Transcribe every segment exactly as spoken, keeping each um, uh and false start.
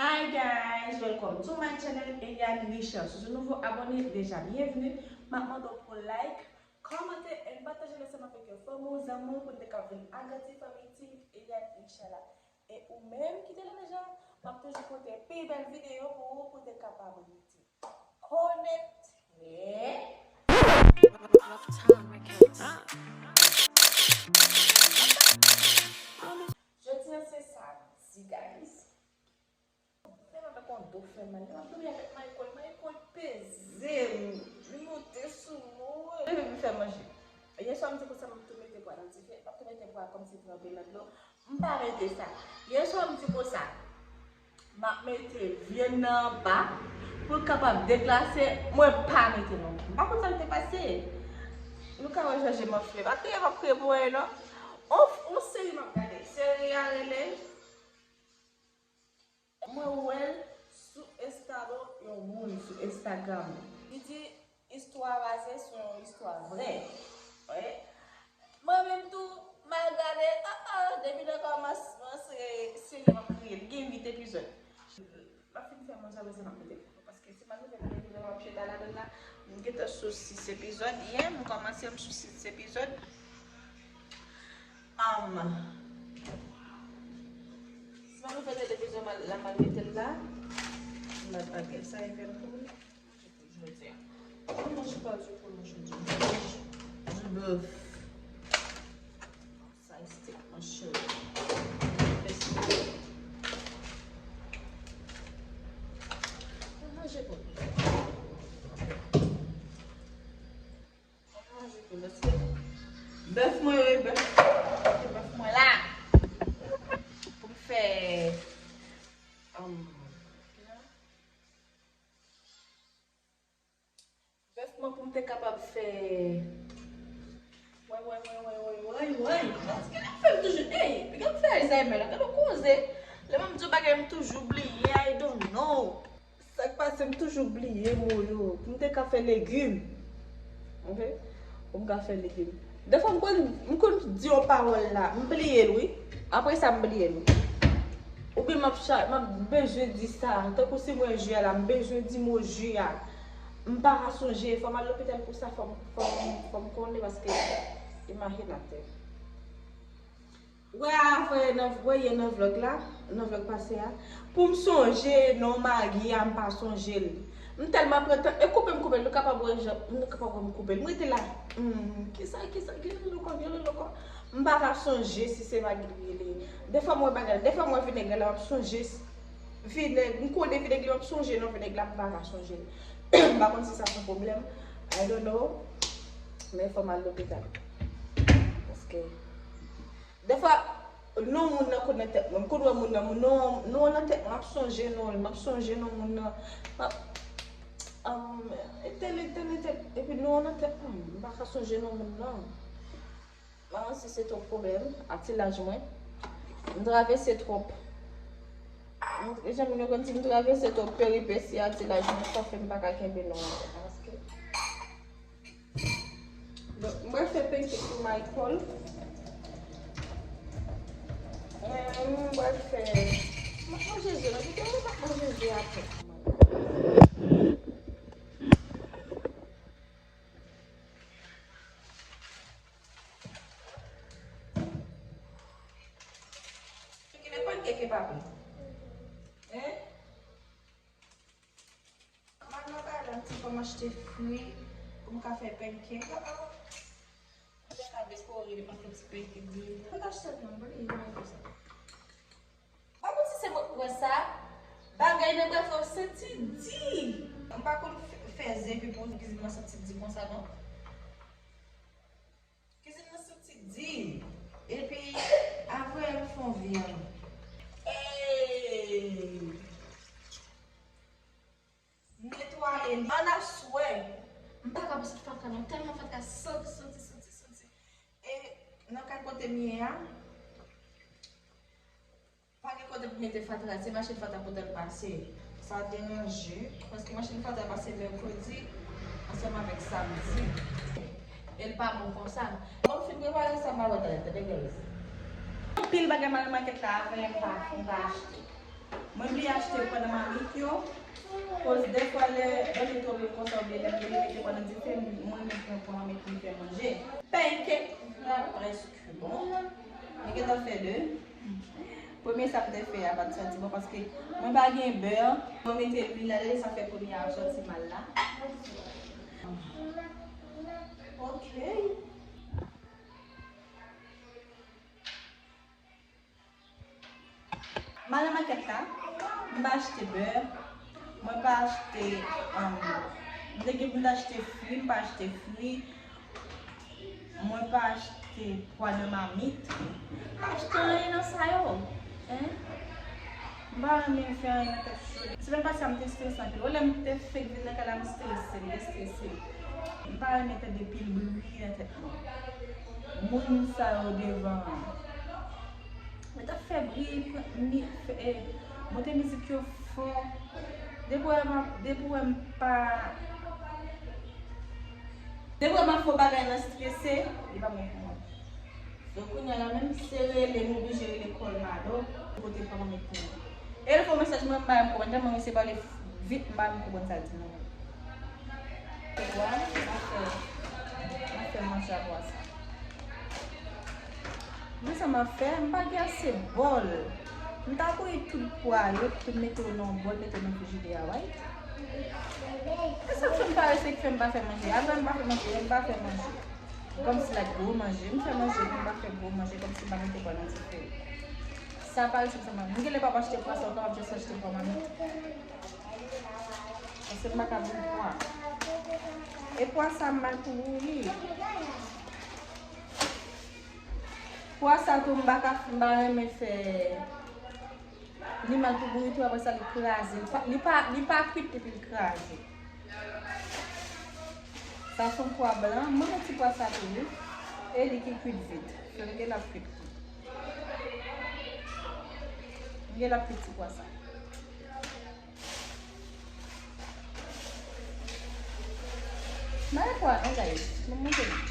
Hi guys, welcome to my channel, Eliane Richard. Si w se nouvo abòne, deja byenveni. M ap mande w pou like, kòmante and pataje l ansanm avèk yon fanmi w, zanmi w pou n te ka vin agrandi fanmi Team Eliane Richard la. E ou menm ki te la deja, m ap toujou pote pi bèl videyo pou ou pou te kapab rete konekte. Jodi a se samdi, guys. Menm avèk yon do fè mal, lè m ap dòmi avèk Michael, Michael peze m, li monte sou mwen, leve m fè manje. Yè swa m di konsa m ap tou mete pwa nan dife, m ap tou mete pwa kòmsi tranpe nan dlo, m pa mete sa. Yè swa m di konsa, m ap mete vyann nan anba pou l kapab deglase, mwen pa mete non. M pa konn sa k te pase. Nou ka wè jan je m anfle. Pa kriye, m ap kriye pou anyen non. On, on seri m ap gade. Seri a rele Mwen wè l sou Insta yon moun sou Instagram. Li di istwa a baze sou yon istwa vrè. Wi. Mwen menm tou, m al gade, oh, oh, depi nan kòmansman, se, se li m ap kriye. Li gen uit epizòd. M ap fin fè manje, apre sa m ap mete pou nou, paske se pa nouvèl epizòd m ap chita ladan l la. M gentan sou sis epizòd. Yè, m kòmanse, m sou sis epizòd. Um, si pa nou fè televizyon, m al, la, m al mete l la. M al bagay sa, e fè m pou manje pou jodi a. Mwen manje pa di poulon jodi a. Mwen manje du bœuf. Sa e steak, mon cheri. Fè steak. Mwen manje pou nou. Bèf mwen yo, bèf, bèf mwen la. Pou m fè, um, bèf mwen pou m te kapab fè. Woy, woy, woy, woy, woy, woy, woy. Paske l ap fè m toujou, ey, piga m fè Alzheimer la, gade yon koze. Lè m ap di yon bagay, m toujou bliye, I don't know. Sa k pase, m toujou bliye mo yo. Pou m te ka fè legim. Ok? Pou m ka fè legim. Defwa, m konn, m konn di yon pawòl la, m bliye l, wi. Apre sa, m bliye l, wi. Oubyen m ap cha-, m ap bezwen di sa. Tankou si mwen ji a la, m bezwen di mo ji a. M pa ka sonje. Fò m al lopital pou sa, fò m, fò m, fò m konnen paske imajinatè. Wè, avè nan, wè, yè nan vlòg la, nan vlòg pase a. Pou m sonje non magi a, m pa sonje l. M tèlman pran tan, e koupe m koupe l, nou kapab wè jan, nou kapab wè m koupe l. M rete la, hmm, kisa, kisa, kisa l rele ankò, kisa l rele ankò? M pa ka sonje si se magi l rele. Defwa m wè bagay, defwa m wè vinèg la, m ap sonje s-, vinèg, m konnen vinèg li, m ap sonje non vinèg la, m pa ka sonje l. M pa konn si sa se yon pwoblèm, I don't know, men fò m al lopital. Paske Defwa, non moun nan konn nan tèt mwen. M konn wè moun nan, non, non nan tèt mwen, m ap sonje non, m ap sonje non moun nan. M ap, um, entèl, entèl, entèl. Epi non nan tèt mwen, m pa ka sonje non moun nan. M pa konn si se twòp pwoblèm, a ti laj mwen. M travèse twòp. M, jan moun yo konn di m travèse twòp peripesi a ti laj mwen, sa fè m pa ka kenbe non an. Paske Bon, mwen fè pancake pou Michael. Mwen, mwen fè, m ap manje je, non, kite mwen ap manje je apre. Kile pancake, papi? Hein? M al nan Tayland, ti fò m achte fri pou m ka fè pancake. Ah, ah. Mwen te ka despo rele m ap fè ti pancake di. Mwen te achte l, non, m bliye, mwen fè sa. Pa konn si se mwen k pran sa. Bagay nan brèf, ou santi di. M pa konn fè, fè zen epi pou kizin nan santi di konsa, non. Kizin nan santi di. Epi, apre, m fè yon vyann. Ey! Netwaye li. Ann aswè. M pa ka pase fatra non. Tèlman fatra santi, santi, santi, santi. E nan kay kote m ye a, pa gen kote pou mete fatra, se machin fatra pou t al pase. Sa deranje, paske machin fatra pase mèkredi ansanm avèk samdi. E l pa bon konsa. Mwen fin prepare sa m a wè talè, tande, guys. Anpil bagay m al nan makèt la avè m pa, m pa achte. Mwen bliye achte pwa nan mamit yo. Koz dèfwa lè manje twò long konsa oubyen lè m bliye mete pwa nan dife, mwen renmen pran pwa an met pou m fè manje. Pancake la prèske bon. Mwen gentan fè de. Premye sa m te fè a pa t santi bon paske mwen pa gen bè. Mwen mete lwil ladan e sa fè premye a santi mal la. Ok. M al nan makèt la, m pa achte bè, mwen pa achte, um, m te gen pou m t achte fri, m pa achte fri, mwen pa achte pwa nan mamit, m pa achte anyen nan sa yo, en. M pa renmen fè anyen nan tèt cho. Semèn pase a, m te estrese anpil. Ou lè m te fèk vin nan kay la, m estrese, m estrese. M pa renmen tande pil bri nan tèt mwen. Moun sa yo devan an. Mwen t ap fè bri, pran, mi, fè, eh, monte mizik yo fò. Depi w wè m ap, depi w wè m pa, depi w wè m ap fè yon bagay nan estrese, li pa bon pou mwen. Donk, kounye a la menm, se rele m oblije rele Colmado, kote pa mwen mete. E l fè yon mesaj mwen, m pa janm konprann, tèlman misye pale vit, m pa janm konprann sa l di non. Se pwa, m ap fè, m ap fè manje a pwa sa. Men sa m ap fè, m pa gen ase bòl. M ta bouyi tout pwa yo, tout mete yo nan yon bòl, mete yo nan frijidè a, right? E sa k fè m parese, ki fè m pa fè manje. Apre m pa fè manje, m pa fè manje. Kòmsi like gwo manje, m fè manje, men m pa fè gwo manje, kòmsi m pa mete pwa nan dife. Sa pa rezoud sa m ap, m genlè p ap achte pwa sa, ou kapab just achte pwa mamit. Paske m pa ka bouyi pwa. E pwa sa mal pou bouyi. Pwa sa tou m pa ka, m pa renmen fè. Li mal pou bouyi tou, apre sa li kraze. Li pa, li pa, li pa kwit epi li kraze. Sa se yon pwa blan. Mwen gen ti pwa sa tou wi. E li ki kwit vit. Fè m gen l ap kwit tou. M gen l ap kwit ti pwa sa. Mwen pwa non, guys. Mwen montre nou.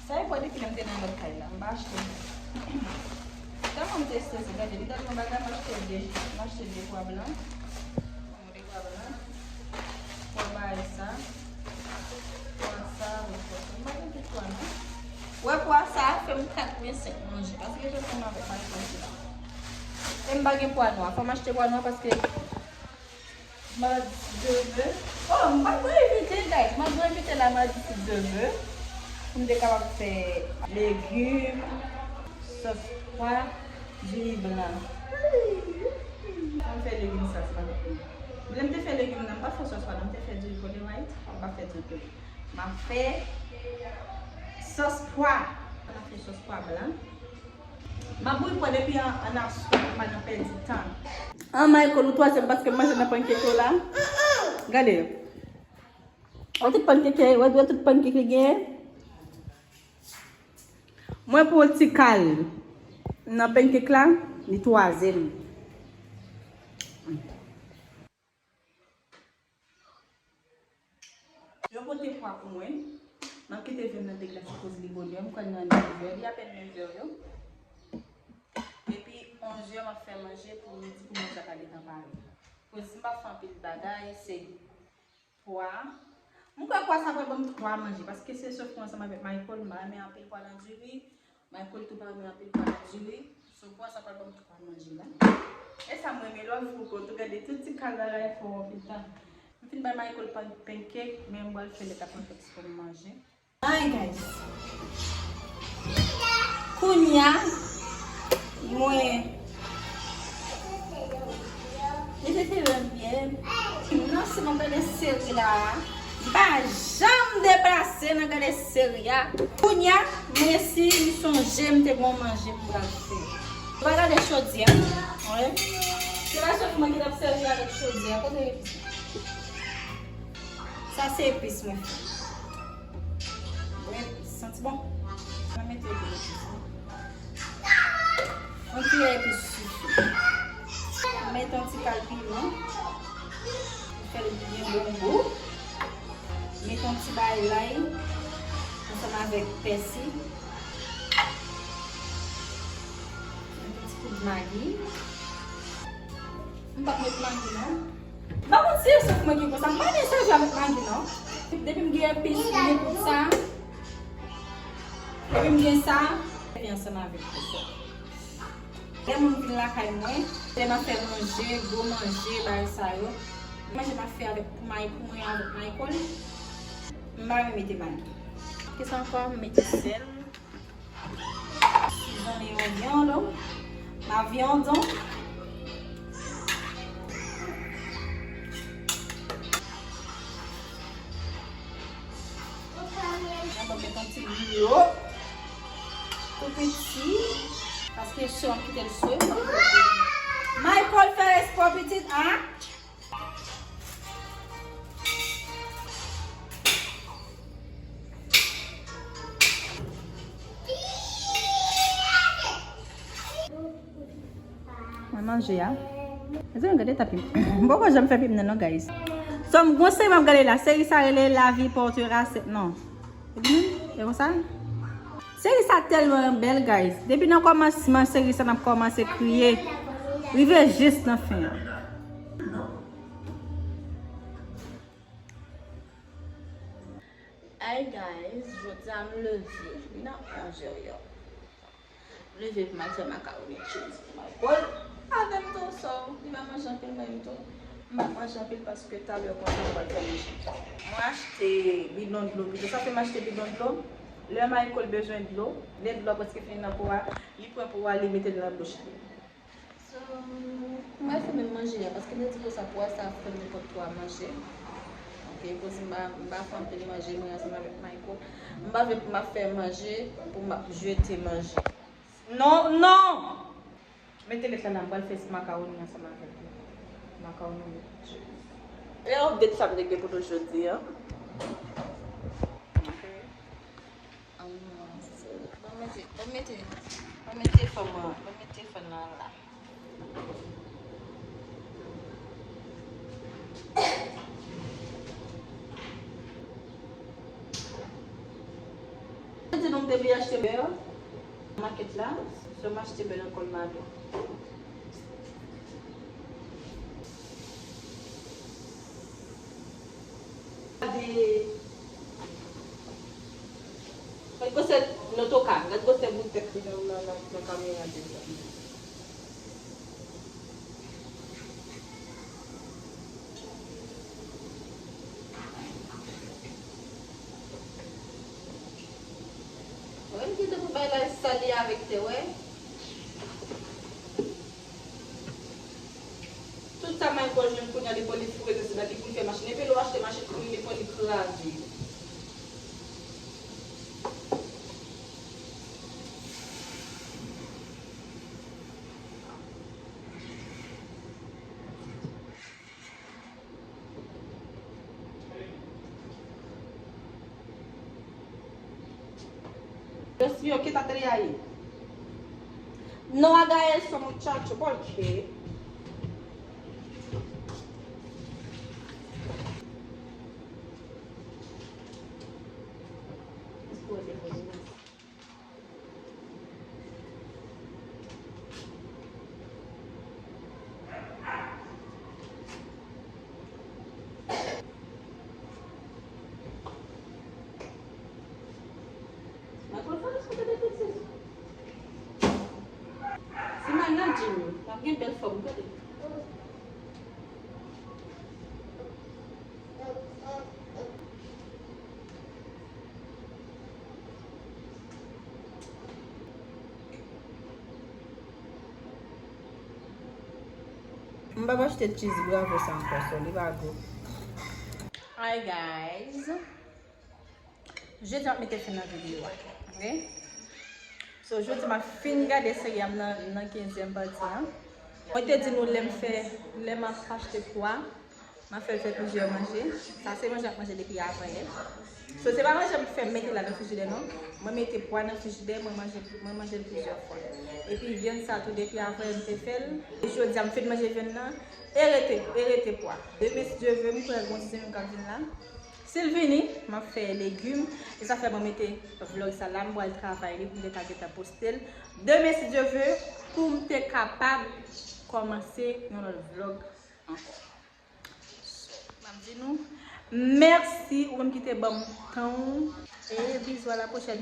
Sa e pwa depi lè m te nan lòt kay la. M pa achte. Tèlman m te estrese, gade, li tèlman bagay, m achte de, m achte de pwa blan. Pwa bagay sa. Pwa sa, wi, pwa sa. M pa gen tout pwa non. Wè pwa sa, fè m kat oubyen senk manje. Paske se ansanm avèk manje la. E m pa gen pwa nwa. Fò m achte pwa nwa paske madi demen. Oh, m pa t dwe envite, guys. M ap dwe envite la madi si Dye vle. Pou m te kapab fè legim, sòs pwa, diri blan. Mwen fè legim sa, se pa tèt mwen. Lè m te fè legim nan, m pa fè sòs pwa, non, m te fè diri pole, right? M pa fè diri pole. M ap fè sòs pwa. M ap fè sòs pwa blan. M ap bouyi pwa depi an, an aswè, m pa nan pèdi tan. An, Michael, ou twazyèm paske m manje nan pankek yo la. Gade. Wè tout pankek, wè, wè tout pankek li genyen. Mwen pran yon ti kal nan pankek la, li twazyèm. Yo pote pwa pou mwen. M ap kite vyann nan deglase koz li bonè. M kwè nan nevè. Li apèn nevè yo. Epi onzè m ap fè manje pou midi pou manje a ka gentan pare. Koz si m pa fè anpil bagay, se pwa. M kwè pwa sa pral ban m twa manje, paske se sòf mwen ansanm avèk Michael, m pa renmen anpil pwa nan diri. Michael tou pa renmen anpil pwa nan diri. So pwa sa pral ban m twa manje la. E sa m renmen lòt fouko tou, gade tout ti kal bagay fò anpil tan. M fin bay Michael pan, pancake, men m pral fè lèt ak pancake pou m manje. Ay, guys. Kounye a, mwen. Li te fè lè byen. Non, se mwen gade seri la. M pa janm deplase nan gade seri a. Kounye a, mwen si m sonje m te gon manje m pral fè. Ou pa gade chodyè a? Wi. Se pa sèl mwen ki t ap sèvi avèk chodyè a. Kote epis la? Sa se epis mwen fè. Wi, santi bon. Mwen mete epis la. Yon kiyè epis soufle. Mete yon ti kal piman. Fè l byen bon gou. Mete yon ti bay lay ansanm avèk pèsi. Mete Magi. M p ap met magi non. M pa konn si se sèl mwen ki konsa. M pa renmen sèvi avèk magi non. Depi m gen epis, m gen tout sa. Depi m gen sa, m ansanm avèk tout sa. Lè moun vin lakay mwen, lè m ap fè manje, gwo manje, bagay sa yo. Manje m ap fè avèk pou may pou mwen avèk Michael. M pa renmen mete magi. Kisa ankò? M mete sèl. Sizone yon vyann, ma viande. Mwen ban met yon ti dlo tou piti, paske cho ap kite l cho. Michael, fè respè pitit, a. Mwen manje a. Mezanmi, gade ta pim. M poko janm fè pim nan non, guys. So, m gon seri m ap gade la. Seri sa rele La vie portera cette, non. E konsa? Seri sa tèlman bèl, guys. Depi nan kòmansman seri sa, n ap kòmanse kriye. Rive jis nan fen an. Hi guys, jodi a m leve, li nan onzè yè. M leve pou m al fè makawoni cheese pou Michael avè m tou, so li pa manje anpil, mwen menm tou. M pa manje anpil paske talè konsa m pral fè manje. Mwen achte bidon dlo pito. Sa fè m achte bidon dlo. Lè Michael bezwen dlo, lè dlo a prèske fini nan po a, li pran po a, li mete l nan bouch li. So, m pral fè menm manje a, paske m te di konsa pwa sa ap fè m nenpòt kwa manje. Ok, koz m pa, m pa fè anpil manje, mwen ansanm avèk Michael. M pa vle pou m ap fè manje, pou m ap jete manje. Non, non! Mete lèt la la, m pral fè makawoni ansanm avèk li. Makawoni. E update sa m te gen pou nou jodi a. Ok. Ann, bon, mete, bon, mete, bon, mete fòm nan, bon, mete fòm nan la. Mwen te di nou m te vle achte bè nan makèt la, so m achte bè nan Colmado. Gade. Gad gwosè notoka, gad gwosè bout tèt li nan, nan, nan, nan kamera devan. Wè, m gentan pou bay la sali avèk tè, wè. Tout sa Michael jwenn kounye a, li pran li foure nan sila, li pou l fè machin. Epi lè w achte machin pou li, li pran li kraze yo. Dios mío, quítate de ahí. No haga eso, muchacho, ¿por qué? Michael, fè respè de pitit. Si mal nan gym, l ap gen bèl fòm, gade. M p ap achte cheese bravo sa ankò, so li pa gou. Hi guys. Jodi m ap mete fen nan videyo a. Ok? So, jodi m ap fin gade seri a m nan, nan kenzyèm pati an. Mwen te di nou lè m fè, lè m ap achte pwa, m ap fè l fè plizyè manje. Sa se manje m ap manje depi avanyè. So, se pa manje m fè m mete la nan frijidè non. Mwen mete pwa nan frijidè, mwen manje, mwen manje l plizyè fwa. Epi vyann sa tou depi avanyè m te fè l. E jodi a m fin manje vyann nan. E rete, e rete pwa. Demen si Dye vle, m kwè gon ti semèn k ap vin la. Si l vini, m ap fè legim. E sa fè mwen mete vlog sa la, m pral travay li pou m te ka gentan poste l demen, si Dye ve, pou m te kapab kòmanse yon lòt vlog ankò. So, m ap di nou mèsi, ou menm ki te ban m tan ou. E bizou, a la pwochèn.